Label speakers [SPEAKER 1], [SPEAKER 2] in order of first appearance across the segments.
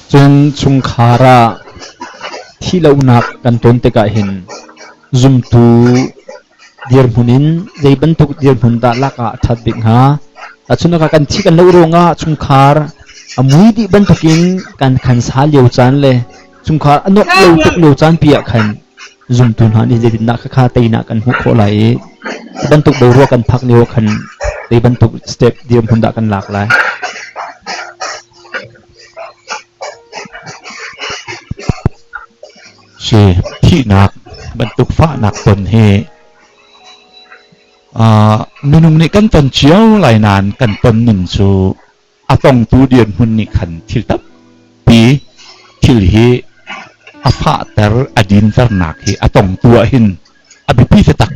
[SPEAKER 1] Cun chungkhar ah thihlohnak kan ton tikah hin zumtu dirhmun in zei bantuk dirhmun dah lak ah a ṭhat bik hnga? Tahchunhnak ah kan thi kan loh ruangah chungkhar a mui dih bantukin kan khansa lio caan le chungkhar a nuamh lo tuk lio caan pi ah khan zumtu hna nih zeitindah khakha teinak kan hmuh khawh lai i bantuk boruak kan phak lio khan zei bantuk step dirhmun dah kan lak lai?
[SPEAKER 2] Si thihnak bantuk fahnak ton hi minung nih kan ton cio lai nain kan ton ning cu a tongtu dirhmun nih khan thil tampi thil hi a fahter a dinternak hi a tongtu ah hin a biapi taktak.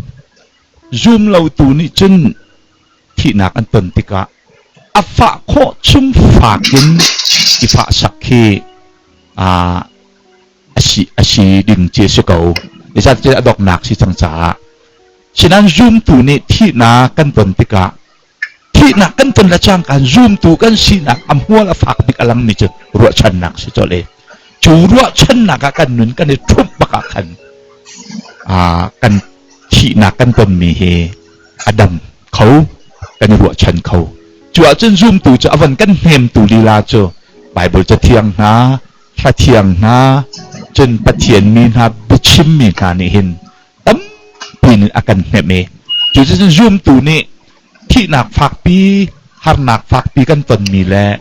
[SPEAKER 2] Zum lotu nih cun thihnak an ton tikah a fah khawh chung fak in i fahsak khi a si ding ci a si ko. Zeicahtiah a donghnak si cang caah. Sinain zumtu nih thihnak kan ton tikah thihnak kan ton le cangka zumtu kan sinak a hmual a fak bik a langmi cu ruahchannak si colh i cu ruahchannak ah kan nun kan i ṭhumh bak ah khan kan thihnak kan tonmi hi a dam kho kan i ruahchan kho. Cu ahcun zumtu cu a van kan hnemtu lila cu Baibal cathiang hna, hla thiang hna, cun Pathian mi hna biachimmi hna nih hin tampi in a kan hnemh i cuticun zumtu nih thihnak fakpi, harnak fakpi kan tonmi le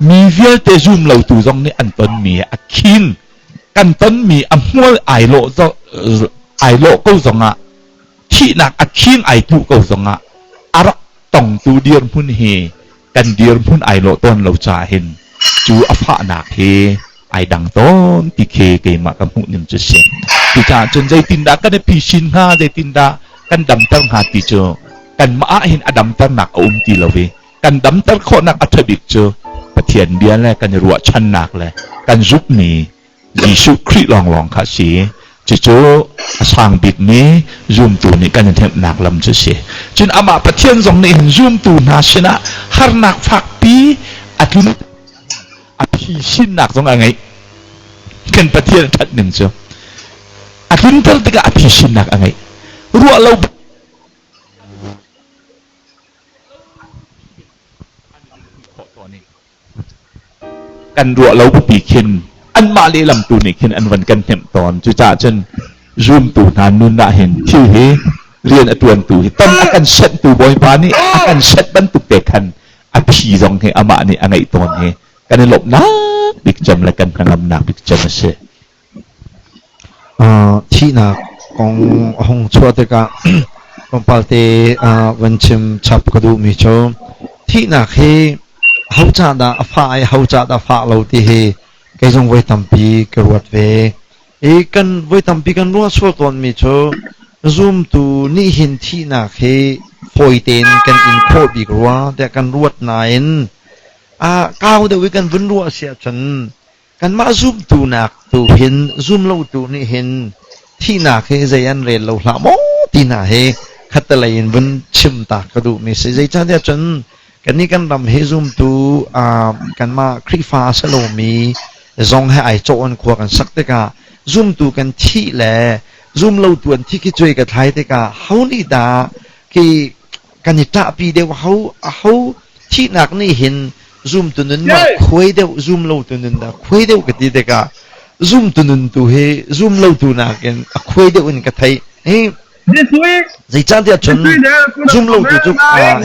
[SPEAKER 2] mi vialte zum lotu zong nih an tonmi a khing kan tonmi a hmual ai lawh ai lawh ko zongah thihnak a khing ai tluh ko zongah a rak tongtu dirhmun hi kan dirhmun ai lawh tawn lo caah hin cu a fahnak hi ai dang tawn ti khi keimah ka hmuh ning cu si. Cucaah cun zeitindah kan i phisin hnga, zeitindah kan damter hnga ti cu kanmah ah hin a damternak a um ti lo i kan damter khawhnak a ṭha bik cu Pathian bia le kan i ruahchannak le kan zumhmi Jesuh Khrih lawnglawng kha a si. Cucu a sang bikmi zumtu nih kan i hnemhnak lam cu a si. Cun amah Pathian zong nih hin zumtu hna sinah harnak fakpi a tlun a phisinnak zong a ngeih. Kan Pathian a ṭhat ning cu a tlunter tikah a phisinnak a ngeih. Ruah lo Kan ruah lo pipi khin anmah lehlam tu nih khin an van kan hnemh tawn. Cucaah cun zumtu hna nun ah hin thil hi rian a ṭuantu hi ton a kan senhtu Bawipa nih a kan senh bantuk te khan a phi zong hi amah nih a ngeih tawn hi kan i lawmhnak bik cem le kan hnangamnak bik cem a si.
[SPEAKER 3] Thihnak kong a hung chuah tikah tlawmpal te van chim chap ka duhmi cu thihnak hi ho ca dah a fah i ho ca dah fah lo ti hi kei zong voi tampi ka ruat ve. I kan voi tampi kan ruah sual tawnmi cu zumtu nih hin thihnak hi fawi tein kan in khawh bik rua tiah kan ruat nain kau deuh i kan vun ruah si ahcun Kanmah zumtunak tu hin zumlotu nih hin thihnak hi zei an rel lo hlah maw ti hna hi khattelei in vun chim ta ka duhmi si. Zeicahtiah cun kannih kan ram hi zumtu kanmah Khrihfa a si lomi zong he ai cawh in khua kan sak tikah zumtu kan thih le zumlotu an thi khi cuai ka thlai tikah ho nih dah khi kan i ṭahpi deuh ho ho thihnak nih hin zumtu nun ma khuai deuh zum lo tu nun dah khuai deuh ka ti tikah zumtu nun tu hi zum lo tu nakin a khuai deuh in ka theih hi zeicahtiah cun zum lo tu cu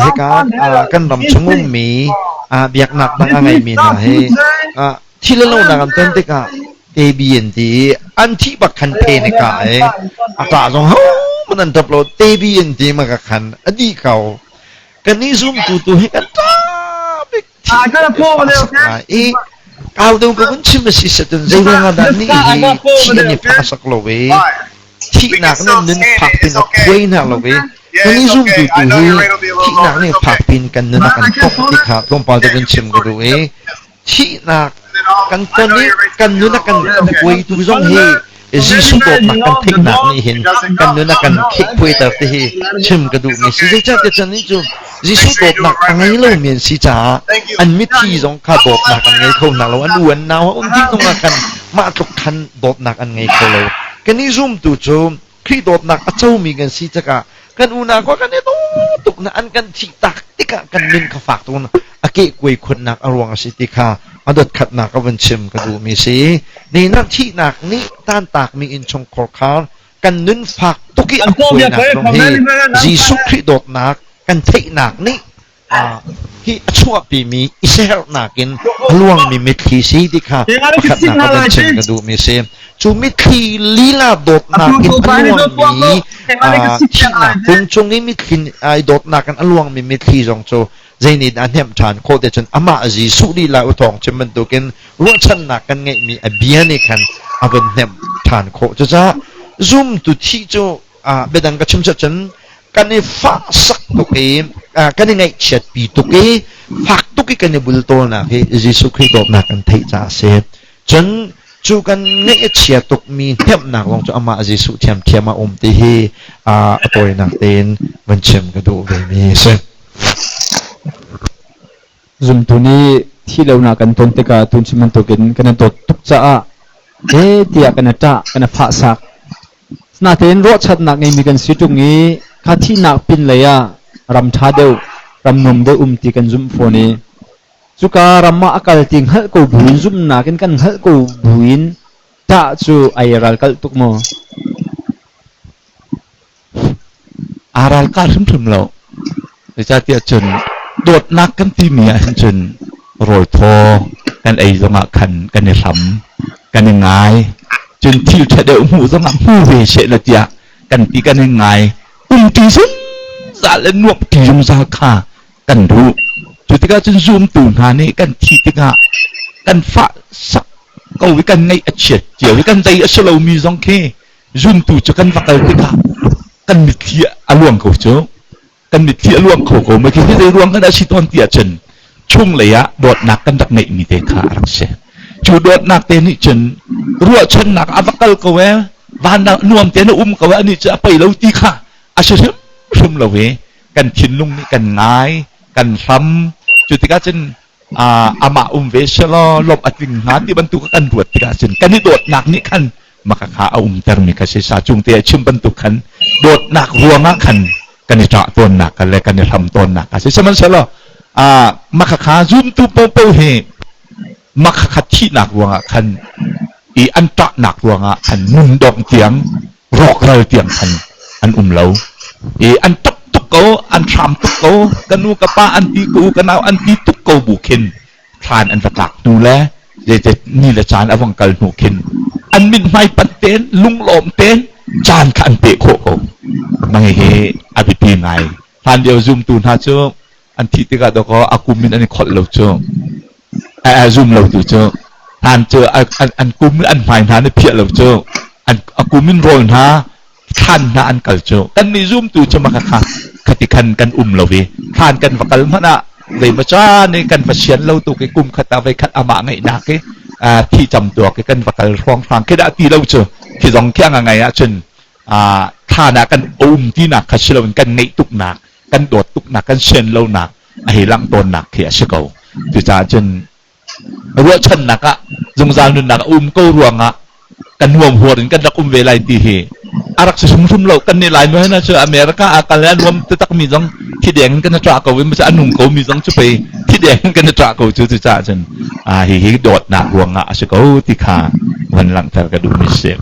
[SPEAKER 3] hika kan ram chung ummi biaknak dang a ngeimi hna hi thil lo nak an ton tikah tebi an ti i an thih bak khan phe ne ka e a ṭah zong ho man an ṭap lo tebi an ti ma ka khan a dih ko kan i zumtu tu hi kan ṭah bik i kau deuh ka vun chim a si setun zei ruang ah dah ni hi thi an i fa sak lo i thihnak nih nun phak pin a khuai hna lo i kan i zumtu tu hi thihnak nih phak pin kan nun a kan tongh ti kha tlawmpal te vun chim ka duh i thihnak kan ton i kan nun a kan kuaitu zong hi Jesuh dawtnak kan theihnak nih hin kan nun a kan khekphuaiter ti hi chim ka duhmi si. Zeicahtiah cun nih cu Jesuh dawtnak a ngei lomi an si caah an mitthli zong kha dawtnak an ngei kho hna lo. An u an nau a um dih zong ah khan mah tluk khan dawtnak an ngei kho lo. Kan i zumtu cu Khrih dawtnak a comi kan si cakah kan unau kha kan i daw tuk na an kan thih tak tikah kan nun kha fak tuk a kehkuai khunnak a ruang a si ti kha a dot khatnak a vun chim ka duhmi si. Ni nak thihnak nih tantakmi innchungkhar khar kan nun fak tuk i a khuainak zong hi Jesuh Khrih dawtnak kan theihnak nih hi a chuahpimi i siaherhnak in a luangmi mitthli si ti kha pakhatnak a van chim ka duhmi si. Cu mitthli lila dawtnak in a luangmi thihnak kung cung i mitthli ai dawtnak in a luangmi mitthli zong cu zei nih dah a hnemh ṭhan khawh te cun amah Jesuh lila u thawng chim bantukin ruahchannak kan ngeihmi a bia nih khan a van hnemh ṭhan khawh. Cucaah zumtu thih cu biadang ka chim cun kan i fahsak tuk i kan i ngaihchiatpi tuk i fak tuk i kan i bultawlnak hi Jesuh Khrih dawtnak kan theih caah a si. Cun cu kan ngaih a chia tukmi hnemhnak zong cu amah Jesuh thiamthiam a um ti hi a tawinak tein van chim ka duh ve mi a si.
[SPEAKER 1] Zumtu nih thi lonak kan ton tikah tun chim bantukin kan i dawt tuk caah he tiah kan i ṭah, kan i fahsak. Natein ruahchannak ngeimi kan si ṭung i kha thihnak pinlei ah ram ṭha deuh, ram nuam deuh um ti kan zumh fawn i cuka ram ah a kal ti hngalh ko buin zumhnak in kan hngalh ko buin ṭah cu ai ralkalh tuk maw?
[SPEAKER 2] Aa ralkah hrimhrim lo. Zeicahtiah cun dawtnak kan timi ahhin cun rawl thaw kan ei zongah khan kan i hlam, kan i ngai. Cun thil ṭha deuh hmuh zongah hmu ve seh la tiah kan ti kan i ngai. Umṭi zungzal le nuamhṭi zungzal kha kan duh. Cu tikah cun zumtu hna nih kan thih tikah kan fah sak ko i kan ngaih a chiat cio i kan zei a si lomi zong khi zumtu cu kan va kal tikah kan mitthli a luang ko cu kan mitthli a luang kho ko ma khi zei ruang kan a si tawn ti ahcun chunglei ah dawtnak kan rak ngeihmi te kha a rak si. Cu dawtnak te nih cun ruahchannak a va kal ko e, van nuam te na um ko e, ani cu a pei lo ti kha a si hrimhrim lo i kan thinlung nih kan ngai, kan hlam. Cu tikah cun amah um ve selaw lawmh a tling hnga ti bantuk kan ruat tikah cun kan i dawtnak nih khan maka kha a umtermi kha si. Sa cung te a chim bantuk khan dawtnak ruangah khan kan i ṭah tawnnak le kan i hlam tawnnak a si. Sihmanhsehlaw maka kha zumtu popo hi maka kha thihnak ruangah khan i an ṭahnak ruangah khan nun dongh tiang rawkral tiang khan an um lo i an ṭap tuk ko, an hram tuk ko, ka nu ka pa an ti, ka u ka nau an ti tuk ko bu khin thlan an va tlak hnu le zeitet ni le caan a vong kal hnu khin an mithmai panh tein lunglawm tein caan kha an peh khawh ko. Mang hi a biapi ngai. Hlan lio zumtu hna cu an thih tikah dawkaw a kum in an i kholh lo cu, a zum lo tu cu hlan cu an kum an hmai hna an i phiah lo cu, an a kum in rawl hna thlan hna an kal cu. Kan nih zumtu cu maka kha khati khan kan um lo i thlan kan va kal hmanh ah zeimaw caan i kan va sian lo tuk i kum khat ah voi khat amah ngeihnak i thi cam tuak i kan va kal hrawnghrang khi dah ti lo cu khi zong khi a ngai ahcun thlan ah kan um tinak kha si loin kan ngeih tuknak, kan dawt tuknak, kan sian lonak a hei langh tawnnak khi a si ko. Cucaah cun ruahchannak ah zungzal nunnak a um ko ruangah kan nuam huar in kan rak um ve lai ti hi a rak si hrimhrim lo. Kan nih Lai nu hna cu America ah kal le nuam taktak mi zong thi deng in kan i ṭah ko i a nung ko mi zong cu pei thi deng in kan i ṭah ko cu. Cucaah cun hi hi dawtnak ruangah a si ko ti kha van langhter ka duhmi si.